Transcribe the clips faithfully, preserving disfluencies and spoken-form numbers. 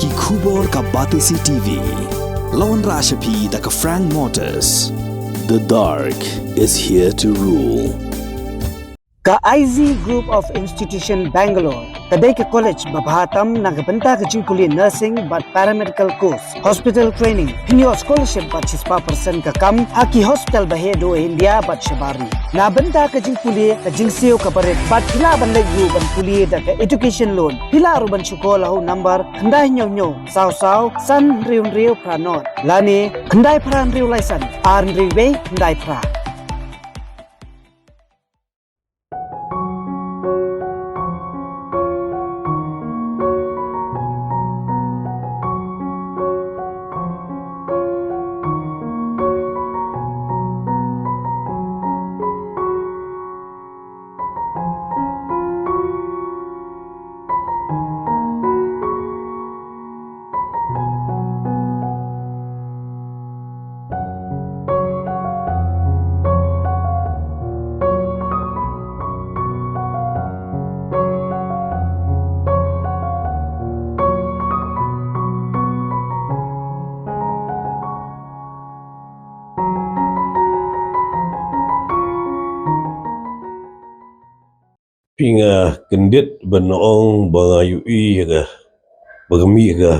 Ki khubor ka Batesi T V. La wanrah sha phi da ka Frank Motors. The dark is here to rule. Ka I Z Group of Institution Bangalore ka dei ka college ba bha tam na ka bynta ka jingpule nursing bad paramedical course, hospital training, pynïoh scholarship bad shispah percent ka kam ha ki hospital ba heh duh India bad shabar ri. Na bynta ka jingpule ka jingsiew ka barit bad phi lah ban leit ruh ban pule da ka education loan. Phi lah ruh ban shu call ha u number khyndai hynñiew hynñiew saw saw san hynriew hynriew phra nod lane khyndai phra hynriew lai san ar hynriew wei khyndai phra. Phi nga kyndit ban ong ba nga ïohi ïa ka, ba ka mih ïa ka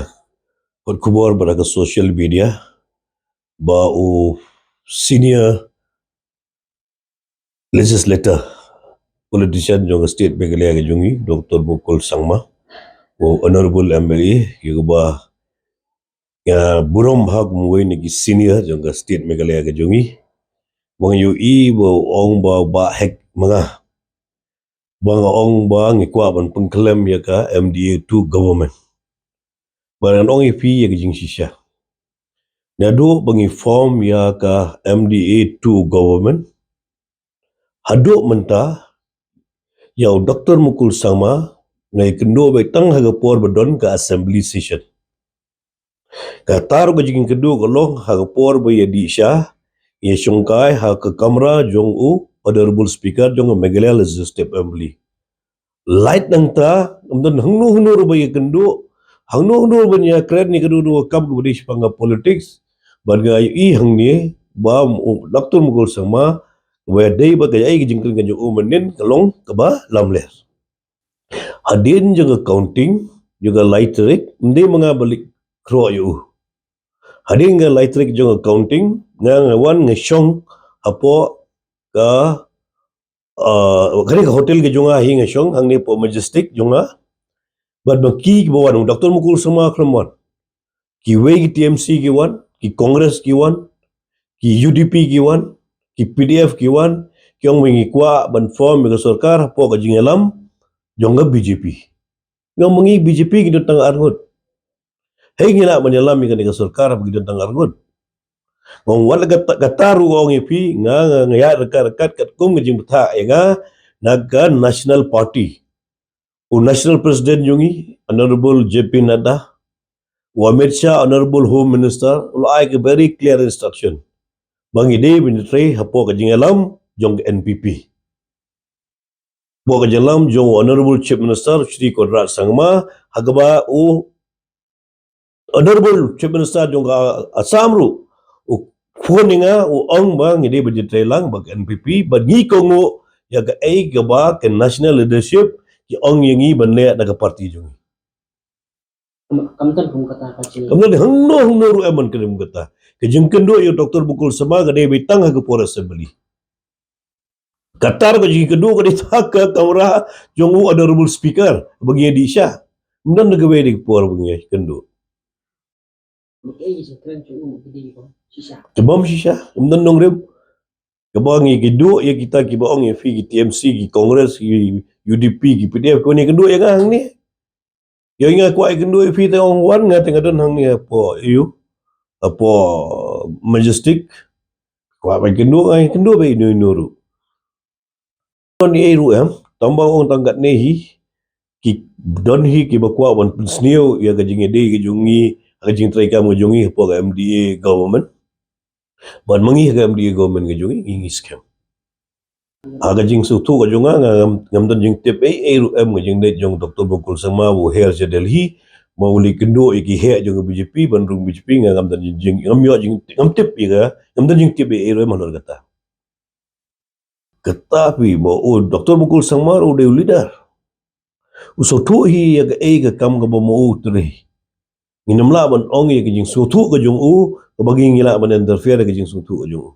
kot khubor bad ha ka social media ba u senior legislator, politician jong ka state Meghalaya ka jong ngi, Doctor Mukul Sangma, u honorable M L A, ïa kaba nga burom ha kum uwei na ki senior jong ka state Meghalaya ka jong ngi. Ba nga ïohi ba u ong ba u Bah Hek ma nga, ba nga ong ba ngi kwah ban pynkhlem ïa ka M D A two government. Ba ngan ong ïa phi ïa ka jingshisha. Naduh ba ngi form ïa ka M D A two government haduh mynta, ïa u Doctor Mukul Sangma nga ïakynduh beit tang ha ka por ba don ka assembly session. Kata ruh ka jingkynduh ka long ha ka por ba ïadih sha, ïashongkai ha ka kamra jong u honorable speaker jong ka Meghalaya Legislative Assembly. Lait nangta, ym don hangno hangno ruh ba ïakynduh, hangno hangno ruh ban ïakren, ne ka dei ka kam kaba dei shaphang ka politics. Bad nga ïohi hangne ba u Doctor Mukul Sangma, ba dei ba kaei ka jingkren ka jong u mynnin ka long kaba lamler. Hadien jong ka counting jong ka lai tarik, ym dei ma nga ba leit khroh ïa u. Hadien ka lai tarik jong ka counting, nga nga wan nga shong hapoh ka, ah, kane ka hotel ka jong nga hi nga shong, hangne hapoh Majestic jong nga. Bad ma ki kiba wan, u Doctor Mukul Sangma khlem wan. Kiwei ki T M C ki wan, ki Congress ki wan, ki U D P ki wan, ki P D F ki wan, ki ong ba ngi kwah ban form ïa ka sorkar hapoh ka jingïalam jong ka B J P. Nga ong ma ngi B J P ki don tang arngut. Hei ngi lah ban ïalam ïa kane ka sorkar ba ki don tang arngut. Nga ong wat la kata, kata ruh nga ong ïa phi, nga, nga, nga ïaid ryngkat ryngkat katkum ka jingbthah ïa nga na ka National Party. U National President jong ngi, Honorable J P Nadda, u Amit Shah, Honorable Home Minister, u la ai ka very clear instruction ba ngi dei ban trei hapoh ka jingïalam jong ka N P P. Hapoh ka jingïalam jong u Honorable Chief Minister Shri Conrad Sangma, ha kaba u Honorable Chief Minister jong ka Assam ruh u phone ïa nga, u ong ba ngi dei ban trei lang bad ka N P P, bad ngi kohnguh ïa kaei kaba ka national leadership ki ong ïa ngi ban leh na ka party jong ngi. Kam, kam don kum kata ka jing. Kam don hangno hangno ruh em ban kren kum kata. Ka jingkynduh ïa u Doctor Mukul Sangma ka dei beit tang ha ka por assembly. Kata ka jingkynduh ka dei ha ka kamra jong u honorable speaker ba ngi ïadih sha. Ym don da kawei de ka por ba ngi ïakynduh. Ka bym shisha, ym don nongrim. Kaba ngi kynduh ïa kita kiba ong ïa phi ki T M C, ki Congress, ki U D P, ki P D F, kiba ngi kynduh ïa nga hangne. Ïa nga kwah ïakynduh ïa phi te ong wan nga te nga don hangne hapoh, ïa u, hapoh Majestic. Kwah ban kynduh nga ïakynduh bad ino ino ruh. Don ei ruh em, tang ba ong tang katne hi, ki don hi kiba kwah ban pynsniew ïa ka jingïadei ka jong ngi, ka jingtrei kam ka jong ngi hapoh ka M D A government. Bad ma ngi ha ka M D A government ka jong ngi, ngi, ngi skhem. Ha ka jingsngewthuh ka jong nga, nga ngam, ngam don jingtip ei ei ruh em ka jingleit jong Doctor Mukul Sangma ba u her sha Delhi, ba u leit kynduh ïa ki heh jong ka B J P ban rung B J P, nga ngam don jing, ngam ïoh jing, ngam tip ïa ka, ngam don jingtip ïa ei ruh man la kata. Kata phi ba u Doctor Mukul Sangma u dei u leader. U sngewthuh hi ïa kaei ka kam kaba ma u u trei. Ngin ym lah ban ong ïa ka jingsngewthuh ka jong u kaba ngi lah ban interfere ïa ka jingsngewthuh ka jong u.